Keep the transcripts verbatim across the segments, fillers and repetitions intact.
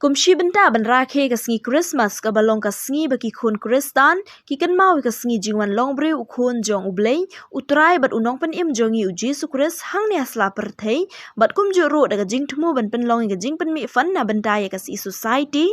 Kum shi bynta ban rakhe ka sngi Christmas, kaba long ka sngi ba ki khun Khristan ki kynmaw ïa ka sngi jingwan long briew u Khun jong U Blei, U Trai bad U Nongpynim jong ngi U Jisu Khrist hangne ha sla pyrthei, bad kumjuh ruh da ka jingthmu ban pynlong ïa ka jingpynmih fund na bynta ïa ka Sih Society,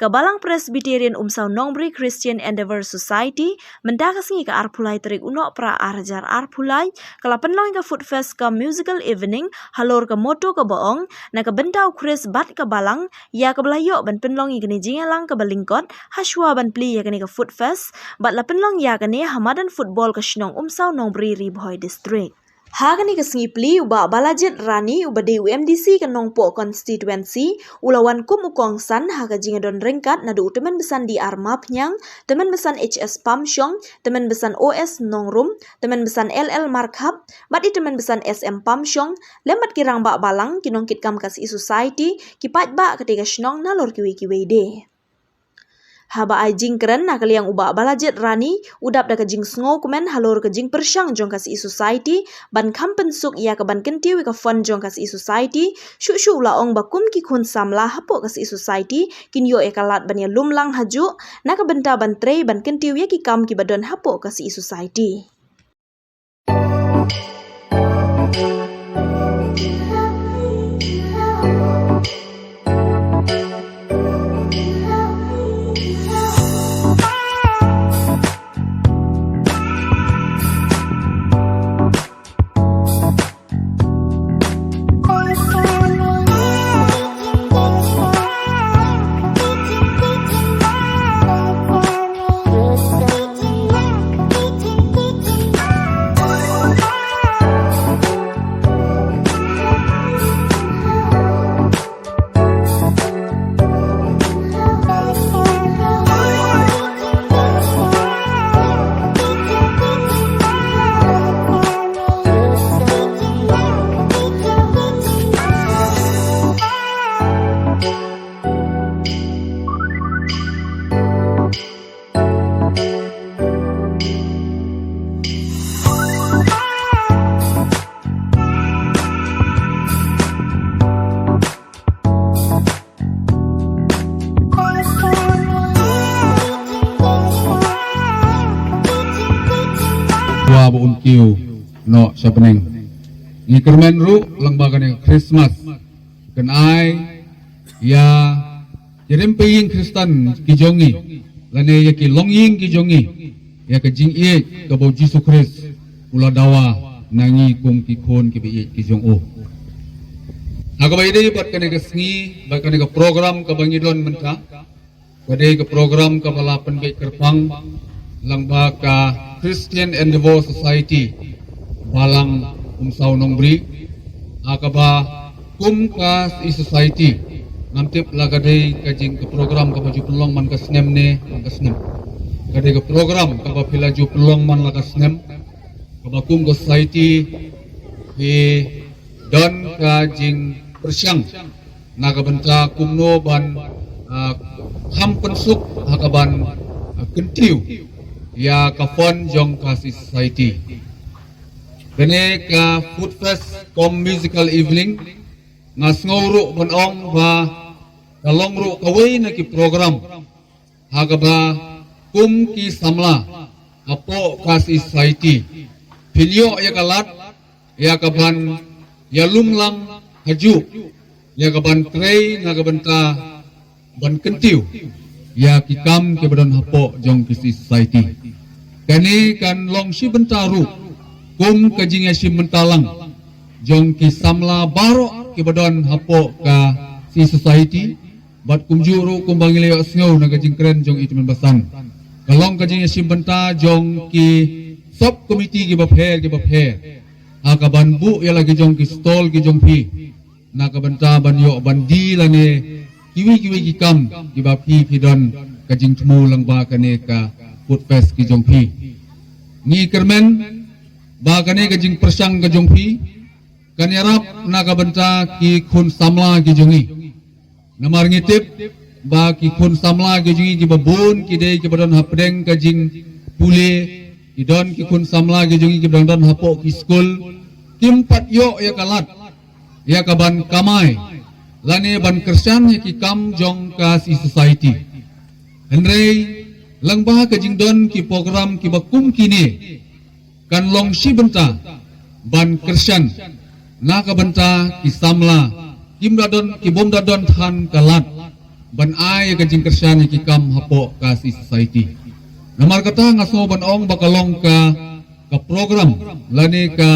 ka Balang Presbyterian Umsaw Nongbri Christian Endeavour Society, mynta ka sngi ka arphew lai tarik u Nohprah ar hajar arphew lai, ka la pynlong ïa ka Food Fest cum musical evening halor ka motto kaba ong, na ka bynta U Khrist bad ka Balang, ïa kaba la ïoh ban pynlong ïa kane ka jingïalang kaba lyngkot hashwa ban plie ïa kane ka Food Fest, bad la pynlong ïa kane ha madan football ka shnong Umsaw Nongbri, Ri Bhoi District. Ha kane ka sngi plie u Bah Balajied Rani uba dei u M D C ka Nongpoh Constituency, u la wan kum u kongsan ha ka jingdon ryngkat naduh u Tymmen Basan D R Mawphniang, Tymmen Basan H S Pamshong, Tymmen Basan O S Nongrum, Tymmen Basan L L Markhap, bad i Tymmen Basan S M Pamshong, lem bad ki rangbah balang, ki nongkitkam ka Sih Society, ki paidbah katei ka shnong nalor kiwei kiwei de. Haba ai jingkren na ka liang u Bah Balajied Rani, u dap da ka jingsngew kmen halor ka jingpyrshang jong ka Sih Society ban kham pynsuk ïa kaban kyntiew ïa ka fund jong ka Sih Society, shuh shuh u la ong ba kum ki khun samla hapoh ka Sih Society kin ïoh ïa ka lad ban ïalum lang hajuh na ka bynta ban trei ban kyntiew ïa ki kam kiba don hapoh ka Sih Society. Wa ba un kiew noh sha bneng. Ngi kyrmen ruh lang ba kane Christmas kan ai ïa ki rympei ïing Khristan ki jong ngi, lane ïa ki longïing ki jong ngi, ïa ka jingïeit kaba u Jisu Khrist u la dawa na ngi kum ki khun kiba ïeit ki jong u. Ha kaba ïadei bad kane ka sngi, bad kane ka program kaba ngi don mynta, ka dei ka program kaba la pynbeit kyrpang lang ba ka Christian Endeavour Society Balang Umsaw Nongbri, ha kaba kum ka Sih Society, ngam tip la ka dei ka jing ka program kaba ju pynlong man ka snem ne man ka snem. Ka dei ka program kaba phi la ju pynlong man la ka snem, kaba kum ka society phi don ka jingpyrshang na ka bynta kumno ban, ah, kham pynsuk ha kaban, ah, kyntiew ïa ka fund jong ka Sih Society. Kane ka Food Fest cum musical evening, nga sngew ruh ban ong ba ka long ruh kawei na ki program ha kaba kum ki samla hapoh ka Sih Society phin ïoh ïa ka lad ïa kaban ïalum lang hajuh, ïa kaban trei na ka bynta ban kyntiew ïa ki kam kiba don hapoh jong ki Sih Society. Kane kan long shi bynta ruh kum ka jingïashim bynta lang jong ki samla baroh kiba don hapoh ka Sih Society, bad kumjuh ruh kumba ngi la ïohsngew na ka jingkren jong i Tymmen Basan, ka long ka jingïashim bynta jong ki sub committee kiba pher kiba pher ha kaban buh ïa la ki jong ki stall ki jong phi na ka bynta ban ïoh ban die lane kiwei kiwei ki kam kiba phi phi don ka jingthmu lang ba kane ka Food Fest ki jong phi. Ngi kyrmen ba kane ka jingpyrshang ka jong phi kan ïarap na ka bynta ki khun samla ki jong ngi. Namar ngi tip ba ki khun samla ki jong ngi kiba bun ki dei kiba don hapdeng ka jingpule, ki don ki khun samla ki jong ngi kiba dang don hapoh ki skul, kim pat ïoh ïa ka lad ïa kaban kamai lane ban kyrshan ïa ki kam jong ka Civil Society. Hynrei lyngba ka jingdon ki program kiba kum kine kan long shi bynta ban kyrshan na ka bynta ki samla kim da don, ki bym da don than ka lad ban ai ïa ka jingkyrshan ïa ki kam hapoh ka Civil Society. Namar kata nga sngew ban ong ba ka long ka, ka program lane ka,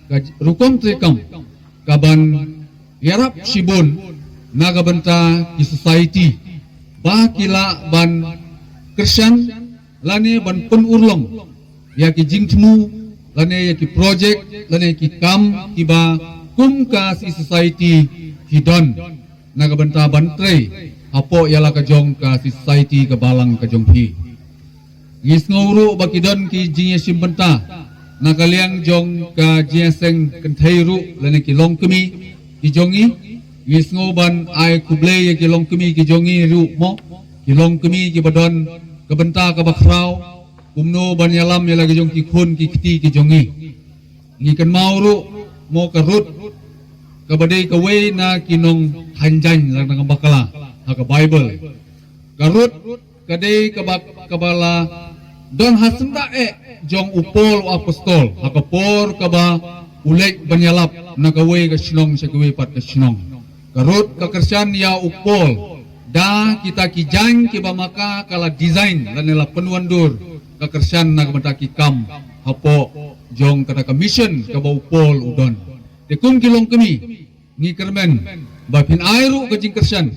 ka rukom treikam kaban ïarap shibun na ka bynta ki society ba ki lah ban kyrshan lane ban pynurlong ïa ki jingthmu lane ïa ki project lane ki kam kiba kum ka Civil Society ki don na ka bynta ban trei hapoh ïa la ka jong ka Civil Society, ka balang ka jong phi. Ngi sngew ruh ba ki don ki jingïashim bynta na ka liang jong ka jingïaseng kynthei ruh lane ki longkmie ki jong ngi. Ngi sngew ban ai khublei ïa ki longkmie ki jong ngi ruh mo, ki longkmie kiba don ka bynta kaba khraw kumno ban ïalam ïa la ki jong ki khun ki kti ki jong ngi. Ngi kynmaw ruh mo ka Ruth, kaba dei kawei na ki nongkhanjang lane ka bakla ha ka Baibl. Ka Ruth ka dei kaba, kaba la don ha syndah eh jong u Paul u apostol ha ka por kaba u leit ban ïalap na kawei ka shnong sha kawei pat ka shnong. Ka Ruth ka kyrshan ïa u Paul da kita ki jaiñ kiba ma ka ka la design lane la pynwandur ka kyrshan na ka bynta ki kam hapoh jong kata ka mission kaba u Paul u don. Te kum ki longkmie ngi kyrmen ba phin ai ruh ka jingkyrshan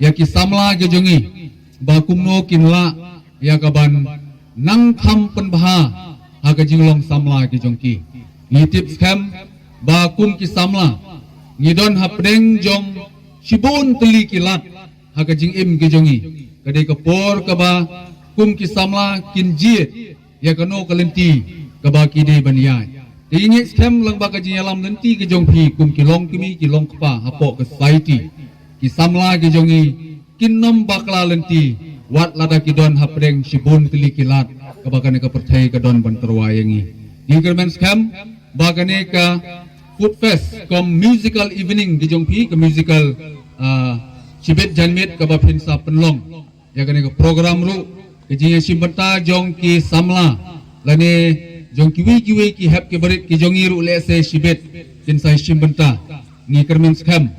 ïa ki samla ki jong ngi ba kumno kin lah ïa kaban nang kham pynbha ha ka jinglong samla ki jong ki. Ngi tip skhem ba kum ki samla ngi don hapdeng jong shibun tylli ki lad ha ka jingim ki jong ngi. Ka dei ka por kaba kum ki samla kin jied ïa kano ka lynti kaba ki dei ban ïaid. Te ngi ngeit skhem lyngba ka jingïalam lynti ki jong phi kum ki longkmie ki longkpa hapoh ka society, ki samla ki jong ngi kin nym bakla lynti wat lada ki don hapdeng shibun tylli ki lad kaba kane ka pyrthei ka don ban tyrwa ïa ngi. Ngi kyrmen skhem ba kane ka Food Fest kum musical evening ki jong phi, ka musical, ah, shibit janmiet kaba phin sa pynlong ïa kane ka program ruh, ka jingïashim bynta jong ki samla lane jong kiwei kiwei ki hep ki barit ki jong ngi ruh lehse shibit kin sa ïashim bynta. Ngi kyrmen skhem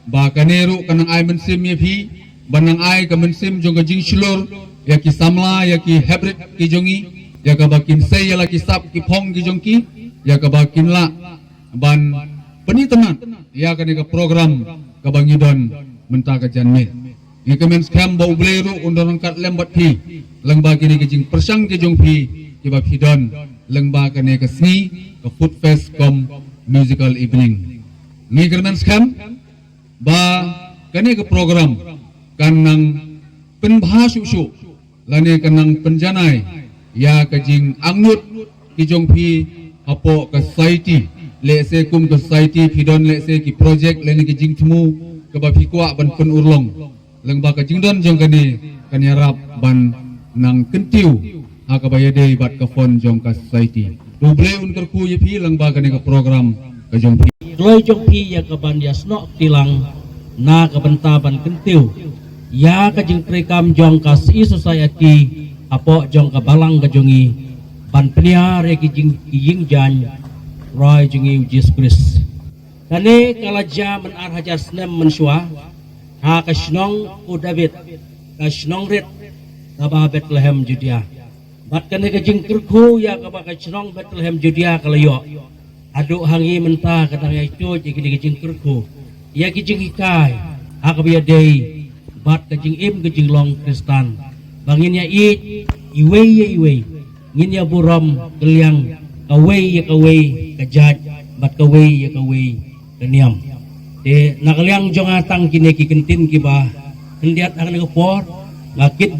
ba kane ruh kan nang ai mynsiem ïa phi, ban nang ai ka mynsiem jong ka jingshlur ïa ki samla, ïa ki hep rit ki jong ngi, ïa kaba kin sei ïa la ki sap ki phong ki jong ki, ïa kaba kin lah ban pynitynnad ïa kane ka program kaba ngi don mynta ka janmiet. Ngi kmen skhem ba U Blei ruh un don ryngkat lem bad phi lyngba kine ki jingpyrshang ki jong phi kiba phi don lyngba kane ka sngi ka Food Fest cum musical evening. Ngi kmen skhem ba kane ka program kan nang pynbha shuh shuh lane kan nang pynjanai ïa ka jingangnud ki jong phi hapoh ka society. Lehse kum ka society phi don lehse ki project lane ki jingthmu kaba phi kwah ban pynurlong, lyngba ka jingdon jong kane kan ïarap ban nang kyntiew ha kaba ïadei bad ka fund jong ka society. To U Blei un kyrkhu ïa phi lyngba kane ka program ka jong phi. Kloi jong phi ïa kaban ïasnoh kti lang na ka bynta ban kyntiew ïa ka jingtrei kam jong ka Civil Society hapoh jong ka balang ka jong ngi ban pynïar ïa ki jing, ki jingïaid roi jong ngi U Jisu Khrist. Kane ka la jia myn ar hajar snem mynshuwa ha ka shnong u David, ka shnong rit kaba Bethlehem Judea. Bad kane ka jingkyrkhu ïa kaba ka shnong Bethlehem Judea ka la ïoh, haduh ha ngi mynta ka dang ïa ïoh ïa kine ka jingkyrkhu, ïa ki jinghikai ha kaba ïadei bad ka jingim ka jinglong Khristan. Ba ngin ïa ïeit iwei ïa iwei, ngin ïa burom kylliang kawei ïa kawei ka jait bad kawei ïa kawei ka niam. Te na ka liang jong nga tang kine ki kyntien kiba khyndiat ha kane ka por, nga kit